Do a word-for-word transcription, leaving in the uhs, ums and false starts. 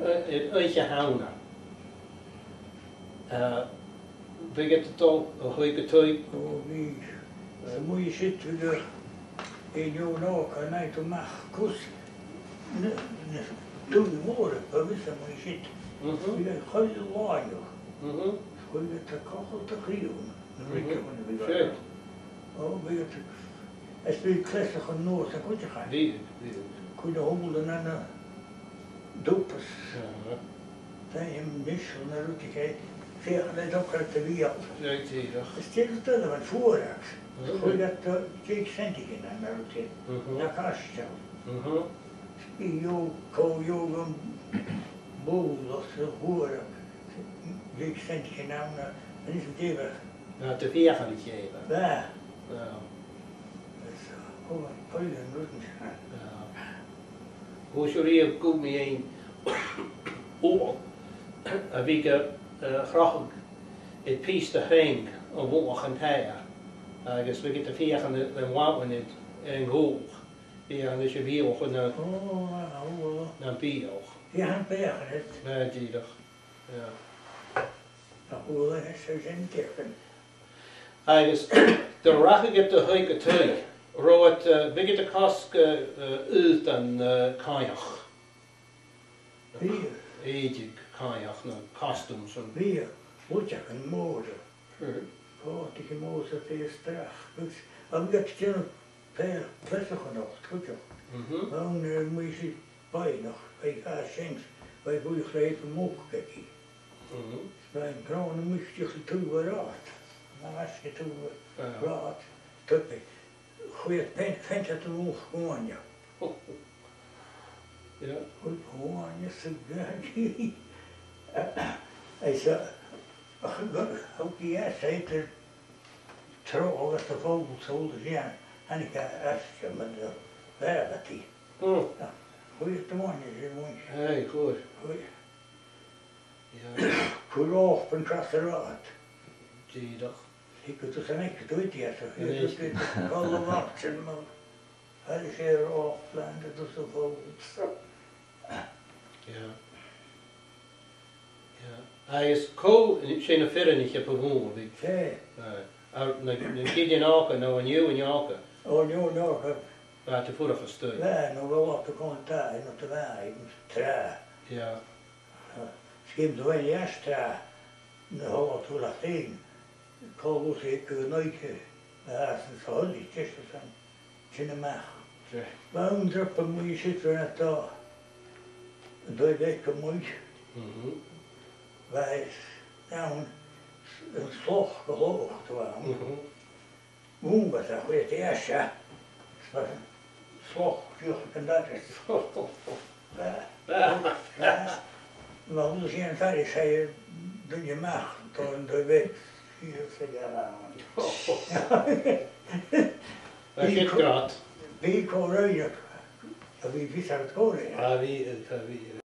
Air Oidhche Shamhna. Eh, bhiodh iad a' dol a thaigh gu taigh. Ò, bhiodh. 'S a-muigh an siud bhiodh e an-diugh an òige a' faighinn a-mach cus na, na daoine mòra a bhiodh a-muigh an siud. Mhm. Bhiodh e cho làitheil. Mhm. 'S chuireadh iad cochall de chraobhan na ruige chun a bhith. Ò, bhiodh iad, is bhiodh cleasachan nuas an cuideachd. Bhiodh, bhiodh. Cuid a h-uile ann an dubhas. Aha. Tha e a-nis na rudeigin, feuch an e dochar a bhith. Right, dìreach. Is dìreach an fuarach. Mhm. Chuireadh iad deich cent aig an aon rud. Mhm. Na caisteal. Mhm. Bhiodh, cò bhiodh am bùrach sa chuarach, deich cent aig an aon, a-nis an dèidh. Bha iad a' feuchainn ri chèile. Bha. Bha. Is, uh, oh, poill an rud an sin. Bha. Thòisich sibh a' cur mi aon ubhal a bhiodh, uh, a' crochadh air pìos de chreang a bhualadh an taigh, agus bhiodh iad a' feuchainn ri, ri mhaoineachadh air an cùl. Bhiodh e a-nis a' bhiadhadh chun na, oh, wow, wow, na biadh. Bhiodh e a' feuchainn ris. Bha, dìreach. Yeah. Nach bhuail e, 's e sin dìreach. Agus nuair a rachadh iad a thaigh gu taigh, robh iad, eh, bhiodh iad a' cosg, eh, eh, aodann, eh, còmhnaidh. Bhiodh. Aodann còmhnaidh, no costumes an. Bhiodh, luchd-còmhnaidh mòr. Sure. Còmhnaidh mòr sa pheastrach. Agus, a bhiodh iad a' dèanamh Pè-, pèiseachan a-nochd cuideachd. Mhm. Ann, eh, a-muigh sa bhaidhneach, bha e a' seinn, bha e buileach le muc aige. Mhm. Bha e an-còmhnaidh a-muigh dìreach ri taobh an rathaid. An aisce taobh an rathaid, tuipe. Chuireadh peant, peant air a' mhuc uaine. Yeah. Chuireadh uaine sa bheag. Is, eh, ach, gu, thug e às eadar trobhad agus a' phoball, so, a bhith sin, thàinig e às sin, mar a bha e. Mm. Chuir e uaine sin, uaine. Aye, chuir. Chuir. Yeah. Chuir e open tras an rathaid. Dìreach. Thig thu san each, dùi dìas, a thig thu call a bhac sin, mar, thàinig e air off land, it was a phoball. Yeah. Yeah. Agus cò, 's e na fireannaich a bu mhotha a bhiodh. 'S e. Aye. Air na, na gidean òga, no an fheadhainn òga. Ò, an fheadhainn òga. Bha iad a' fuireach a-staigh. Bha, no bha iad a' còmhnaidh, no bha iad a' tràth. Yeah. 'S cùm thu fhèin às tràth, na h-uile turas fhèin. Cò luath 's a thig thu an oidhche, bha iad san sgoil, is deas san. Sin a-mach. Sure. Bha aon drop a-muigh an siud far an robh an taigh bheag a-muigh. Mhm. Bha e ann an sloc a' chloich a bh' ann. Mhm. Mum bha a' chuid às a, sloc, dìreach an dad. Bha, bha. Bha, bha. Bha, bha sin far an robh duine a-mach, tha an taigh bheag, sìos a' ghearran. Bha sin grod. Bha còmhradh, a bha, bha sin grod. A bha, a bha.